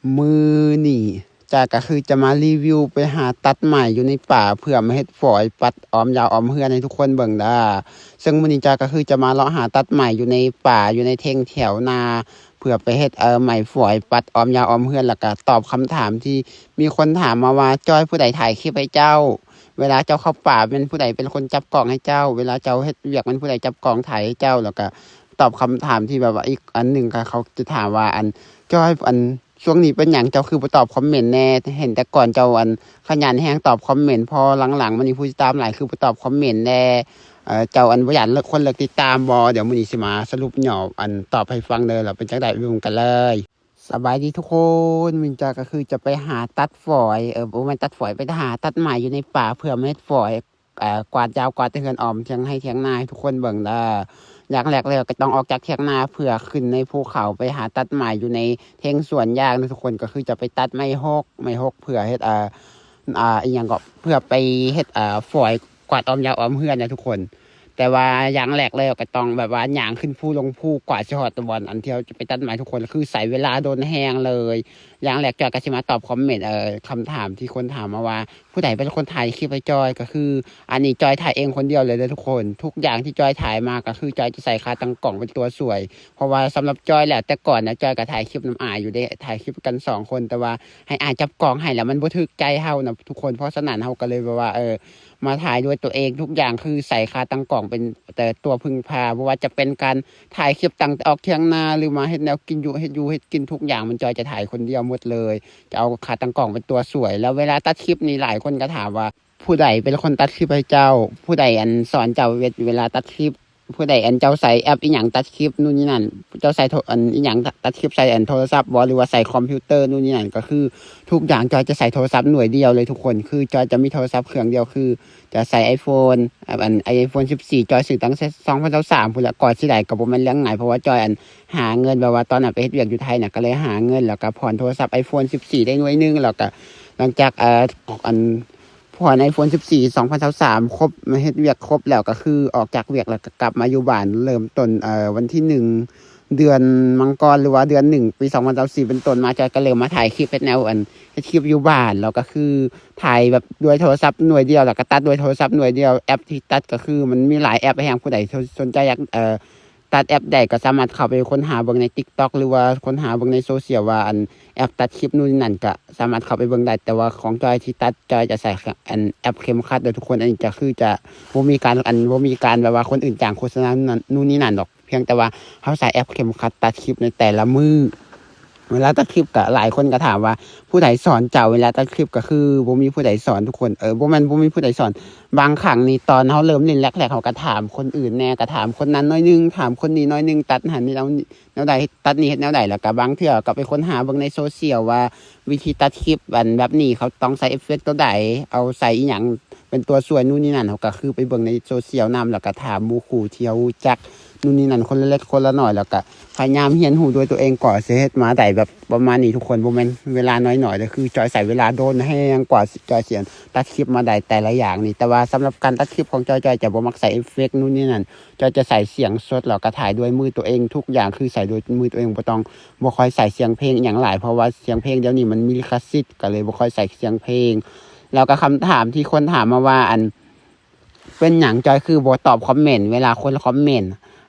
ມື້ນີ້ຈອຍກໍຄືຈະມາຣີວິວໄປຫາຕັດໄມ້ຢູ່ໃນປ່າ ເພື່ອມາເຮັດຝອຍປັດອ້ອມຢາວອ້ອມເຮືອນໃຫ້ທຸກຄົນເບິ່ງເດີ້. ເຊິ່ງມື້ນີ້ຈອຍກໍຄືຈະມາເລາະຫາຕັດໄມ້ຢູ່ໃນປ່າ ຢູ່ໃນເຖິງແຖວນາ ເພື່ອໄປເຮັດ ເອີ ໄມ້ຝອຍປັດອ້ອມຢາວອ້ອມເຮືອນ ແລ້ວກໍຕອບຄຳຖາມທີ່ມີຄົນຖາມມາວ່າ ຈອຍ ຜູ້ໃດຖ່າຍຄລິບໃຫ້ເຈົ້າ? ເວລາເຈົ້າເຂົ້າປ່າແມ່ນຜູ້ໃດເປັນຄົນຈັບກ້ອງໃຫ້ເຈົ້າ? ເວລາເຈົ້າເຮັດວຽກແມ່ນຜູ້ໃດຈັບກ້ອງຖ່າຍໃຫ້ເຈົ້າ? ແລ້ວກໍຕອບຄຳຖາມທີ່ແບບວ່າ ອີກອັນໜຶ່ງກໍເຂົາຈະຖາມວ່າ ອັນ ຈອຍ ອັນ ຊ່ວງນີ້ເປັນຫຍັງເຈົ້າຄືບໍ່ຕອບຄອມເມັນແດ່? ເຫັນແຕ່ກ່ອນເຈົ້າ ອັນ ຂະຫຍັນແຮງຕອບຄອມເມັນ ພໍຫຼັງໆມານີ້ຜູ້ຕິດຕາມຫຼາຍ ຄືບໍ່ຕອບຄອມເມັນແດ່? ເອີ ເຈົ້າ ອັນ ບໍ່ຢ້ານຄົນເລີກຕິດຕາມບໍ່? ດຽວມື້ນີ້ຊິມາສະຫຼຸບຫຍໍ້ ອັນ ຕອບໃຫ້ຟັງເດີ້ ແລ້ວເປັນຈັ່ງໃດໄປເບິ່ງກັນເລີຍ. ສະບາຍດີທຸກຄົນ, ມື້ນີ້ຈອຍກໍຄືຈະໄປຫາຕັດຝອຍ ເອີ ບໍ່ແມ່ນຕັດຝອຍ ໄປຫາຕັດໄມ້ຢູ່ໃນປ່າ ເພື່ອມາເຮັດຝອຍ ເອີ ກວາດຢາວກວາດເຮືອນອ້ອມຖຽງໄຮ່ຖຽງນາໃຫ້ທຸກຄົນເບິ່ງເດີ້. ຢ່າງແລກເລີຍກໍຕ້ອງອອກຈາກຖຽງນາ ເພື່ອຂຶ້ນໃນພູເຂົາໄປຫາຕັດໄມ້ຢູ່ໃນເຖິງສວນຢາງນະທຸກຄົນ, ກໍຄືຈະໄປຕັດໄມ້ຫົກ ໄມ້ຫົກເພື່ອເຮັດ ອ່າ ອ່າ ອີ່ຫຍັງກໍ ເພື່ອໄປເຮັດ ອ່າ ຝອຍກວາດອ້ອມຢາວອ້ອມເຮືອນນະທຸກຄົນ. ແຕ່ວ່າຢ່າງແລກເລີຍກໍຕ້ອງແບບວ່າຍ່າງຂຶ້ນພູລົງພູ ກວ່າຊິຮອດຕະບ່ອນອັນທີ່ເຮົາຈະໄປຕັດໄມ້ທຸກຄົນ ຄືໃຊ້ເວລາດົນແຮງເລີຍ. ຢ່າງແລກຈອຍກໍຊິມາຕອບຄອມເມັນ ເອີ ຄຳຖາມທີ່ຄົນຖາມມາວ່າ ຜູ້ໃດເປັນຄົນຖ່າຍຄລິບໃຫ້ຈອຍ? ກໍຄືອັນນີ້ຈອຍຖ່າຍເອງຄົນດຽວເລີຍເດີ້ທຸກຄົນ. ທຸກຢ່າງທີ່ຈອຍຖ່າຍມາກໍຄືຈອຍຈະໃສ່ຂາຕັ້ງກ້ອງເປັນຕົວຊ່ວຍ ເພາະວ່າສຳລັບຈອຍແລ້ວ ແຕ່ກ່ອນນະ ຈອຍກໍຖ່າຍຄລິບນຳອ້າຍຢູ່ເດ້ ຖ່າຍຄລິບກັນສອງຄົນ ແຕ່ວ່າໃຫ້ອ້າຍຈັບກ້ອງໃຫ້ແລ້ວມັນບໍ່ຖືກໃຈເຮົານະທຸກຄົນ. ເພາະສະນັ້ນເຮົາກໍເລີຍແບບວ່າ ເອີ ມາຖ່າຍດ້ວຍຕົວເອງທຸກຢ່າງ ຄືໃສ່ຂາຕັ້ງກ້ອງເປັນ ແຕ່ຕົວເພິ່ງພາ ບໍ່ວ່າຈະເປັນການຖ່າຍຄລິບຕັ້ງແຕ່ອອກຖຽງນາ ຫຼືມາເຮັດແນວກິນຢູ່ ເຮັດຢູ່ເຮັດກິນ ທຸກຢ່າງມັນຈອຍຈະຖ່າຍຄົນດຽວໝົດເລີຍ. ຈະເອົາຂາຕັ້ງກ້ອງເປັນຕົວຊ່ວຍ. ແລ້ວເວລາຕັດຄລິບນີ້ຫຼາຍຄົນກໍຖາມວ່າ ຜູ້ໃດເປັນຄົນຕັດຄລິບໃຫ້ເຈົ້າ? ຜູ້ໃດ ອັນ ສອນເຈົ້າເວ ເວລາຕັດຄລິບ? ຜູ້ໃດ ອັນ ເຈົ້າໃຊ້ແອັບອີ່ຫຍັງຕັດຄລິບ ນູ່ນນີ້ນັ້ນ? ເຈົ້າໃຊ້ໂທ ອັນ ອີ່ຫຍັງ ຕັດຄລິບໃສ່ ອັນ ໂທລະສັບບໍ່ ຫຼືວ່າໃຊ້ຄອມພິວເຕີນູ່ນນີ້ນັ້ນ? ກໍຄືທຸກຢ່າງຈອຍຈະໃຊ້ໂທລະສັບໜ່ວຍດຽວເລີຍທຸກຄົນ. ຄືຈອຍຈະມີໂທລະສັບເຄື່ອງດຽວ ຄືຈະໃຊ້ໄອໂຟນ ອັນ ໄອໂຟນສິບສີ່ ຈອຍຊື້ຕັ້ງແຕ່ສອງພັນຊາວສາມພຸ້ນລະ ກວ່າຊິໄດ້ກໍບໍ່ແມ່ນເລື່ອງງ່າຍ ເພາະວ່າຈອຍ ອັນ ຫາເງິນ ແບບວ່າຕອນນັ້ນໄປເຮັດວຽກຢູ່ໄທນະ ກໍເລີຍຫາເງິນ ແລ້ວກໍຜ່ອນໂທລະສັບໄອໂຟນສິບສີ່ໄດ້ໜ່ວຍໜຶ່ງ ແລ້ວກໍຫຼັງຈາກ ເອີ ອັນ ຜ່ອນໄອໂຟນສິບສີ່ ສອງພັນຊາວສາມ ຄົບ ມາເຮັດວຽກຄົບແລ້ວ ກໍຄືອອກຈາກວຽກແລ້ວກໍກັບມາຢູ່ບ້ານ ເລີ່ມຕົ້ນ ເອີ ວັນທີໜຶ່ງ ເດືອນມັງກອນ ຫຼືວ່າເດືອນໜຶ່ງ ປີສອງພັນຊາວສີ່ ເປັນຕົ້ນມາ ຈອຍກໍເລີ່ມມາຖ່າຍຄລິບເຮັດແນວ ອັນ ເຮັດຄລິບຢູ່ບ້ານ ແລ້ວກໍຄືຖ່າຍແບບດ້ວຍໂທລະສັບໜ່ວຍດຽວ ແລ້ວກໍຕັດດ້ວຍໂທລະສັບໜ່ວຍດຽວ. ແອັບທີ່ຕັດກໍຄືມັນມີຫຼາຍແອັບແຮງ ຜູ້ໃດ ສົນໃຈຢາກ ເອີ ຕັດແອັບໃດກໍສາມາດເຂົ້າໄປຄົ້ນຫາເບິ່ງໃນ TikTok ຫຼືວ່າຄົ້ນຫາເບິ່ງໃນໂຊຊຽວວ່າ ອັນ ແອັບຕັດຄລິບນູ່ນນີ້ນັ້ນ ກໍສາມາດເຂົ້າໄປເບິ່ງໄດ້. ແຕ່ວ່າຂອງຈອຍທີ່ຕັດ ຈອຍຈະໃຊ້ ອັນ ແອັບເຂັມຂັດເດີ້ທຸກຄົນ. ອັນນີ້ຈະຄືຈະບໍ່ມີການ ອັນ ບໍ່ມີການແບບວ່າຄົນອື່ນຈ້າງໂຄສະນານັ້ນ ນູ່ນນີ້ນັ້ນດອກ ພຽງແຕ່ວ່າເຮົາໃຊ້ແອັບເຂັມຂັດຕັດຄລິບໃນແຕ່ລະມື້. ເວລາຕັດຄລິບກໍຫຼາຍຄົນກໍຖາມວ່າ ຜູ້ໃດສອນເຈົ້າເວລາຕັດຄລິບ? ກໍຄືບໍ່ມີຜູ້ໃດສອນທຸກຄົນ ເອີ ບໍ່ແມ່ນບໍ່ມີຜູ້ໃດສອນ. ບາງຄັ້ງນີ້ຕອນເຮົາເລີ່ມຫຼິ້ນແລກໆ ເຮົາກໍຖາມຄົນອື່ນແດ່ ກໍຖາມຄົນນັ້ນໜ້ອຍໜຶ່ງ ຖາມຄົນນີ້ໜ້ອຍໜຶ່ງ ຕັດຫັ້ນນີ້ເອົາແນວໃດ ຕັດນີ້ເຮັດແນວໃດ? ແລ້ວກໍບາງເທື່ອກໍໄປຄົ້ນຫາເບິ່ງໃນໂຊຊຽວວ່າ ວິທີຕັດຄລິບ ອັນ ແບບນີ້ເຂົາຕ້ອງໃສ່ເອຟເຟັກຕົວໃດ ເອົາໃສ່ອີ່ຫຍັງເປັນຕົວຊ່ວຍ ນູ່ນນີ້ນັ້ນ. ເຮົາກໍຄືໄປເບິ່ງໃນໂຊຊຽວນຳ ແລ້ວກໍຖາມໝູ່ຄູ່ທີ່ເຮົາຮູ້ຈັກ ນູ່ນນີ້ນັ້ນ ຄົນລະເລັກຄົນລະໜ້ອຍ ແລ້ວກໍພະຍາຍາມຮຽນຮູ້ດ້ວຍຕົວເອງ ກວ່າຊິເຮັດມາໄດ້ແບບປະມານນີ້ທຸກຄົນ. ບໍ່ແມ່ນເວລານ້ອຍໆເດີ້ ຄືຈອຍໃຊ້ເວລາດົນແຮງ ກວ່າຈອຍຊິຕັດຄລິບມາໄດ້ແຕ່ລະຢ່າງນີ້. ແຕ່ວ່າສຳລັບການຕັດຄລິບຂອງຈອຍ ຈອຍຈະບໍ່ມັກໃສ່ເອຟເຟັກ ນູ່ນນີ້ນັ້ນ ຈອຍຈະໃຊ້ສຽງສົດ ແລ້ວກໍຖ່າຍດ້ວຍມືຕົວເອງທຸກຢ່າງ ຄືໃຊ້ດ້ວຍມືຕົວເອງ ບໍ່ຕ້ອງ ບໍ່ຄ່ອຍໃສ່ສຽງເພງອີ່ຫຍັງຫຼາຍ ເພາະວ່າສຽງເພງດຽວນີ້ມັນມີລິຂະສິດ ກໍເລີຍບໍ່ຄ່ອຍໃສ່ສຽງເພງ. ແລ້ວກໍຄຳຖາມທີ່ຄົນຖາມມາວ່າ ອັນ ເປັນຫຍັງຈອຍຄືບໍ່ຕອບຄອມເມັນ ເວລາຄົນຄອມເມັນ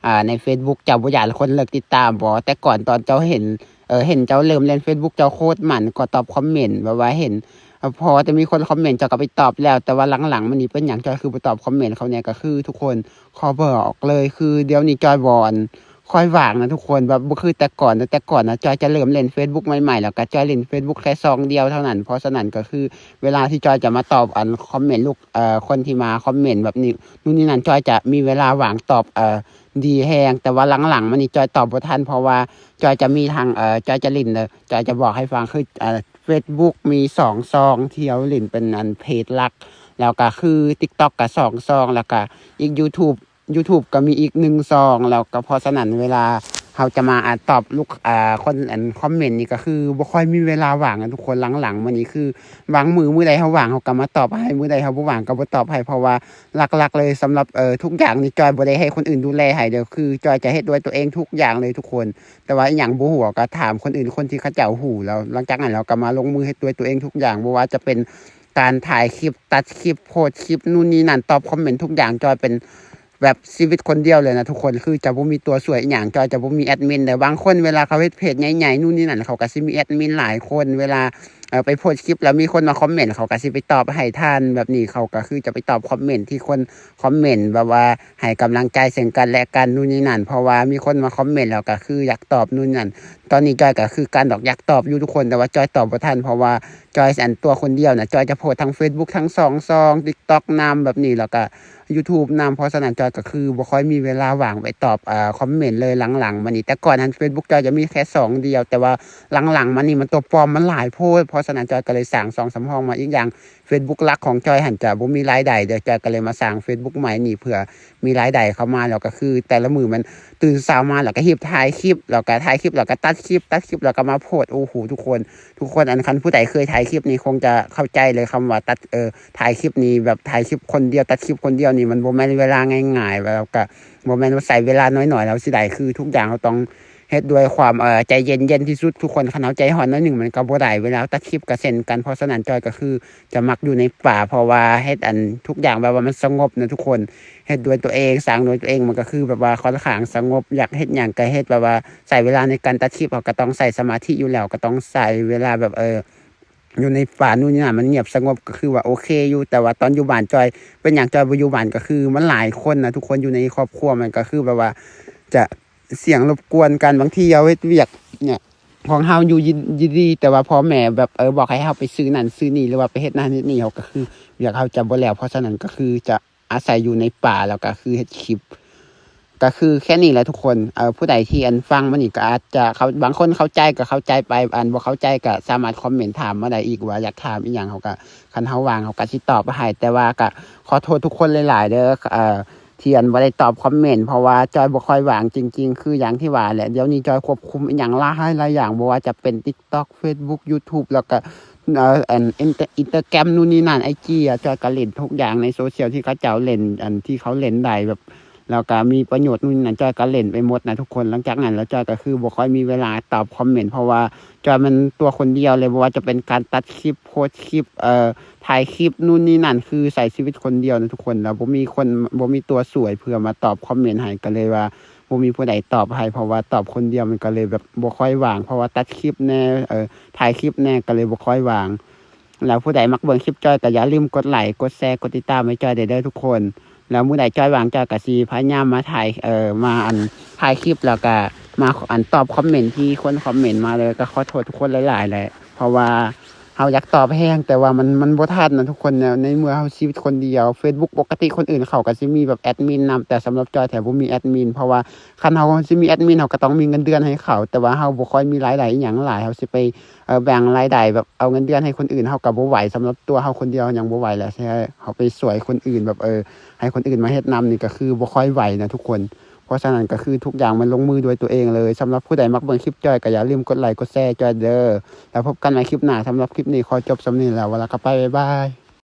ອ່າ ໃນເຟສບຸກ ເຈົ້າບໍ່ຢ້ານຄົນເລີກຕິດຕາມບໍ່? ແຕ່ກ່ອນຕອນເຈົ້າເຫັນ ເອີ ເຫັນເຈົ້າເລີ່ມຫຼິ້ນເຟສບຸກ ເຈົ້າໂຄດໝັ່ນກໍຕອບຄອມເມັນ ແບບວ່າເຫັນ ເອີ ພໍແຕ່ມີຄົນຄອມເມັນ ເຈົ້າກໍໄປຕອບແລ້ວ. ແຕ່ວ່າຫຼັງໆມານີ້ເປັນຫຍັງຈອຍຄືບໍ່ຕອບຄອມເມັນເຂົາແດ່? ກໍຄືທຸກຄົນ ຂໍບອກເລີຍ ຄືດຽວນີ້ຈອຍບໍ່ ອັນ ຄ່ອຍວ່າງນະທຸກຄົນ ແບບບໍ່ຄືແຕ່ກ່ອນ. ແຕ່ກ່ອນນະ ຈອຍຈະເລີ່ມຫຼິ້ນເຟສບຸກໃໝ່ໆ ແລ້ວກໍຈອຍຫຼິ້ນເຟສບຸກແຄ່ຊ່ອງດຽວເທົ່ານັ້ນ. ເພາະສະນັ້ນກໍຄືເວລາທີ່ຈອຍຈະມາຕອບ ອັນ ຄອມເມັນລູກ ເອີ ຄົນທີ່ມາຄອມເມັນແບບນີ້ ນູ່ນນີ້ນັ້ນ ຈອຍຈະມີເວລາວ່າງຕອບ ເອີ ດີແຮງ. ແຕ່ວ່າຫຼັງໆມານີ້ຈອຍຕອບບໍ່ທັນ ເພາະວ່າຈອຍຈະມີທັງ ເອີ ຈອຍຈະຫຼິ້ນເດີ ຈອຍຈະບອກໃຫ້ຟັງ ຄື ເອີ ເຟສບຸກມີສອງຊ່ອງທີ່ເຮົາຫຼິ້ນເປັນ ອັນ ເພຈຫຼັກ ແລ້ວກໍຄື TikTok ກໍສອງຊ່ອງ ແລ້ວກໍອີກ YouTube YouTube ກໍມີອີກໜຶ່ງຊ່ອງ. ແລ້ວກໍເພາະສະນັ້ນເວລາ ເຮົາຈະມາ ອາ ຕອບລູກ ອາ ຄົນ ອັນ ຄອມເມັນນີ້ ກໍຄືບໍ່ຄ່ອຍມີເວລາວ່າງນະທຸກຄົນ. ຫຼັງໆມານີ້ຄືບາງມື້ ມື້ໃດເຮົາວ່າງເຮົາກໍມາຕອບໃຫ້ ມື້ໃດເຮົາບໍ່ວ່າງກໍບໍ່ຕອບໃຫ້ ເພາະວ່າຫຼັກໆເລີຍສຳລັບ ເອີ ທຸກຢ່າງນີ້ ຈອຍບໍ່ໄດ້ໃຫ້ຄົນອື່ນດູແລໃຫ້ເດີ້ ຄືຈອຍຈະເຮັດດ້ວຍຕົວເອງທຸກຢ່າງເລີຍທຸກຄົນ. ແຕ່ວ່າອີ່ຫຍັງບໍ່ຮູ້ກໍຖາມຄົນອື່ນ ຄົນທີ່ເຂົາເຈົ້າຮູ້ ແລ້ວຫຼັງຈາກນັ້ນເຮົາກໍມາລົງມືເຮັດດ້ວຍຕົວເອງທຸກຢ່າງ ບໍ່ວ່າຈະເປັນການຖ່າຍຄລິບ ຕັດຄລິບ ໂພສຄລິບ ນູ່ນນີ້ນັ້ນ ຕອບຄອມເມັນທຸກຢ່າງ. ຈອຍເປັນ ແບບຊີວິດຄົນດຽວເລີຍນະທຸກຄົນ ຄືຈະບໍ່ມີຕົວຊ່ວຍອີ່ຫຍັງ ຈອຍຈະບໍ່ມີແອດມິນເດີ້. ບາງຄົນເວລາເຂົາເຮັດເພຈໃຫຍ່ໆ ນູ່ນນີ້ນັ້ນ ເຂົາກໍຊິມີແອດມິນຫຼາຍຄົນ ເວລາ ເອີ ໄປໂພສຄລິບແລ້ວມີຄົນມາຄອມເມັນ ເຂົາກໍຊິໄປຕອບໃຫ້ທັນ ແບບນີ້ ເຂົາກໍຄືຈະໄປຕອບຄອມເມັນທີ່ຄົນຄອມເມັນ ແບບວ່າໃຫ້ກຳລັງໃຈເຊິ່ງກັນແລະກັນ ນູ່ນນີ້ນັ້ນ ເພາະວ່າມີຄົນມາຄອມເມັນ ແລ້ວກໍຄືຢາກຕອບ ນູ່ນນີ້ນັ້ນ. ຕອນນີ້ຈອຍກໍຄືກັນດອກ ຢາກຕອບຢູ່ທຸກຄົນ ແຕ່ວ່າຈອຍຕອບບໍ່ທັນ ເພາະວ່າ ຈອຍ ອັນ ຕົວຄົນດຽວນະ ຈອຍຈະໂພສທັງເຟສບຸກ ທັງຊ່ອງ ຊ່ອງ TikTok ນຳ ແບບນີ້ ແລ້ວກະ YouTube ນຳ ເພາະສະນັ້ນຈອຍກໍຄືບໍ່ຄ່ອຍມີເວລາວ່າງໄປຕອບ ເອີ ຄອມເມັນເລີຍຫຼັງໆມານີ້. ແຕ່ກ່ອນຫັ້ນເຟສບຸກຈອຍຈະມີແຄ່ຊ່ອງດຽວ ແຕ່ວ່າຫຼັງໆມານີ້ມັນຕົວປອມມັນຫຼາຍໂພດ ເພາະສະນັ້ນຈອຍກໍເລີຍສ້າງຊ່ອງສຳຮອງມາ. ອີກຢ່າງເຟສບຸກຫຼັກຂອງຈອຍຫັ້ນຈະບໍ່ມີລາຍໄດ້ເດີ້ ຈອຍກໍເລີຍມາສ້າງເຟສບຸກໃໝ່ນີ້ ເພື່ອມີລາຍໄດ້ເຂົ້າມາ. ແລ້ວກໍຄືແຕ່ລະມື້ມັນຕື່ນເຊົ້າມາ ແລ້ວກໍຮີບຖ່າຍຄລິບ ແລ້ວກໍຖ່າຍຄລິບ ແລ້ວກໍຕັດຄລິບ ຕັດຄລິບ ແລ້ວກໍມາໂພສ. ໂອ້ໂຫ ທຸກຄົນ ທຸກຄົນ ອັນ ຄັນຜູ້ໃດເຄີຍຖ່າຍຄລິບນີ້ຄົງຈະເຂົ້າໃຈເລີຍ ຄຳວ່າຕັດ ເອີ ຖ່າຍຄລິບນີ້ ແບບຖ່າຍຄລິບຄົນດຽວ ຕັດຄລິບຄົນດຽວນີ້ ມັນບໍ່ແມ່ນເວລາງ່າຍໆ ແລ້ວກະບໍ່ແມ່ນວ່າໃຊ້ເວລານ້ອຍໆແລ້ວຊິໄດ້ ຄືທຸກຢ່າງເຮົາຕ້ອງເຮັດດ້ວຍຄວາມ ເອີ ໃຈເຢັນໆທີ່ສຸດທຸກຄົນ. ຄັນເຮົາໃຈຮ້ອນໜ້ອຍໜຶ່ງ ມັນກໍບໍ່ໄດ້. ເວລາຕັດຄລິບກໍເຊັ່ນກັນ ເພາະສະນັ້ນຈອຍກໍຄືຈະມັກຢູ່ໃນປ່າ ເພາະວ່າເຮັດ ອັນ ທຸກຢ່າງແບບວ່າມັນສະຫງົບນະທຸກຄົນ ເຮັດດ້ວຍຕົວເອງ ສ້າງດ້ວຍຕົວເອງ ມັນກໍຄືແບບວ່າຄ່ອນຂ້າງສະຫງົບ ຢາກເຮັດຫຍັງກໍເຮັດ ແບບວ່າໃຊ້ເວລາໃນການຕັດຄລິບ ເຮົາກໍຕ້ອງໃຊ້ສະມາທິຢູ່ແລ້ວ ກໍຕ້ອງໃຊ້ເວລາແບບ ເອີ ຢູ່ໃນປ່າ ນູ່ນນີ້ນັ້ນ ມັນງຽບສະຫງົບ ກໍຄືວ່າໂອເຄຢູ່. ແຕ່ວ່າຕອນຢູ່ບ້ານຈອຍ ເປັນຫຍັງຈອຍບໍ່ຢູ່ບ້ານ ກໍຄືມັນຫຼາຍຄົນນະທຸກຄົນ ຢູ່ໃນຄອບຄົວ ມັນກໍຄືແບບວ່າຈະສຽງລົບກວນກັນ. ບາງທີເຮົາເຮັດວຽກເນຍ ຂອງເຮົາຢູ່ ຢູ່ດີໆ ແຕ່ວ່າພໍ່ແມ່ແບບ ເອີ ບອກໃຫ້ເຮົາໄປຊື້ນັ້ນຊື້ນີ້ ຫຼືວ່າໄປເຮັດນັ້ນເຮັດນີ້ ເຮົາກໍຄືວຽກເຮົາຈະບໍ່ແລ້ວ. ເພາະສະນັ້ນກໍຄືຈະ ອາໄສຢູ່ໃນປ່າ ແລ້ວກໍຄືເຮັດຄລິບ ກໍຄືແຄ່ນີ້ແຫຼະທຸກຄົນ. ເອີ ຜູ້ໃດທີ່ ອັນ ຟັງມານີ້ກໍອາດຈະເຂົ້າ ບາງຄົນເຂົ້າໃຈກໍເຂົ້າໃຈໄປ ອັນ ບໍ່ເຂົ້າໃຈກໍສາມາດຄອມເມັນຖາມມາໄດ້ອີກວ່າຢາກຖາມອີ່ຫຍັງ ເຮົາກໍ ຄັນເຮົາວ່າງເຮົາກໍຊິຕອບໃຫ້. ແຕ່ວ່າກໍຂໍໂທດທຸກຄົນຫຼາຍໆເດີ້ ເອີ ທີ່ ອັນ ບໍ່ໄດ້ຕອບຄອມເມັນ ເພາະວ່າຈອຍບໍ່ຄ່ອຍວ່າງຈິງໆ ຄືຢ່າງທີ່ວ່າແຫຼະ ດຽວນີ້ຈອຍຄວບຄຸມອີ່ຫຍັງຫຼາຍໆຢ່າງ ບໍ່ວ່າຈະເປັນ TikTok Facebook YouTube ແລ້ວກໍ ເອີ ອັນ ອິນເຕີ ອິນສະຕາແກຣມ ນູ່ນນີ້ນັ້ນ ໄອຈີ ອະ ຈອຍກໍຫຼິ້ນທຸກຢ່າງໃນໂຊຊຽວທີ່ເຂົາເຈົ້າຫຼິ້ນ ອັນ ທີ່ເຂົາຫຼິ້ນໄດ້ແບບ ແລ້ວກໍມີປະໂຫຍດ ນູ່ນນີ້ນັ້ນ ຈອຍກໍຫຼິ້ນໄປໝົດນະທຸກຄົນ. ຫຼັງຈາກນັ້ນແລ້ວຈອຍກໍຄືບໍ່ຄ່ອຍມີເວລາຕອບຄອມເມັນ ເພາະວ່າຈອຍມັນຕົວຄົນດຽວເລີຍ ບໍ່ວ່າຈະເປັນການຕັດຄລິບ ໂພສຄລິບ ເອີ ຖ່າຍຄລິບ ນູ່ນນີ້ນັ້ນ ຄືໃຊ້ຊີວິດຄົນດຽວນະທຸກຄົນ ແລ້ວບໍ່ມີຄົນ ບໍ່ມີຕົວຊ່ວຍເພື່ອມາຕອບຄອມເມັນໃຫ້ ກໍເລີຍວ່າ ບໍ່ມີຜູ້ໃດຕອບໃຫ້ ເພາະວ່າຕອບຄົນດຽວມັນກໍເລີຍແບບບໍ່ຄ່ອຍວ່າງ ເພາະວ່າຕັດຄລິບແດ່ ເອີ ຖ່າຍຄລິບແດ່ ກໍເລີຍບໍ່ຄ່ອຍວ່າງ. ແລ້ວຜູ້ໃດມັກເບິ່ງຄລິບຈອຍກໍຢ່າລືມກົດໄລ ກົດແຊ ກົດຕິດຕາມໃຫ້ຈອຍແດ່ເດີ້ທຸກຄົນ. ແລ້ວມື້ໃດຈອຍວ່າງ ຈອຍກໍຊິພະຍາຍາມມາຖ່າຍ ເອີ ມາ ອັນ ຖ່າຍຄລິບ ແລ້ວກໍມາ ອັນ ຕອບຄອມເມັນທີ່ຄົນຄອມເມັນມາເລີຍ. ກໍຂໍໂທດທຸກຄົນຫຼາຍໆແຫຼະ ເພາະວ່າເຮົາຢາກຕອບແຮງ ແຕ່ວ່າມັນ ມັນບໍ່ທັນນະທຸກຄົນ ໃນ ໃນເມື່ອເຮົາຊີວິດຄົນດຽວ. Facebook ປົກກະຕິຄົນອື່ນເຂົາກໍຊິມີແບບແອດມິນນຳ ແຕ່ສຳລັບຈອຍແທ້ບໍ່ມີແອດມິນ ເພາະວ່າ ຄັນເຮົາຊິມີແອດມິນ ເຮົາກໍຕ້ອງມີເງິນເດືອນໃຫ້ເຂົາ ແຕ່ວ່າເຮົາບໍ່ຄ່ອຍມີລາຍໄດ້ອີ່ຫຍັງຫຼາຍ ເຮົາຊິໄປ ເອີ ແບ່ງລາຍໄດ້ແບບເອົາເງິນເດືອນໃຫ້ຄົນອື່ນ ເຮົາກໍບໍ່ໄຫວ. ສຳລັບຕົວເຮົາຄົນດຽວຍັງບໍ່ໄຫວແຫຼະ ຊິໃຫ້ເຮົາໄປຊ່ວຍຄົນອື່ນແບບ ເອີ ໃຫ້ຄົນອື່ນມາເຮັດນຳນີ້ກໍຄືບໍ່ຄ່ອຍໄຫວນະທຸກຄົນ. ເພາະສະນັ້ນກໍຄືທຸກຢ່າງມັນລົງມືດ້ວຍຕົວເອງເລີຍ. ສຳລັບຜູ້ໃດມັກເບິ່ງຄລິບຈອຍກໍຢ່າລືມກົດໄລກົດແຊຈອຍເດີ້ ແລ້ວພົບກັນໃໝ່ຄລິບໜ້າ. ສຳລັບຄລິບນີ້ຂໍຈົບສ່ຳນີ້ແລ້ວ ເວລາກໍໄປ ບາຍບາຍ.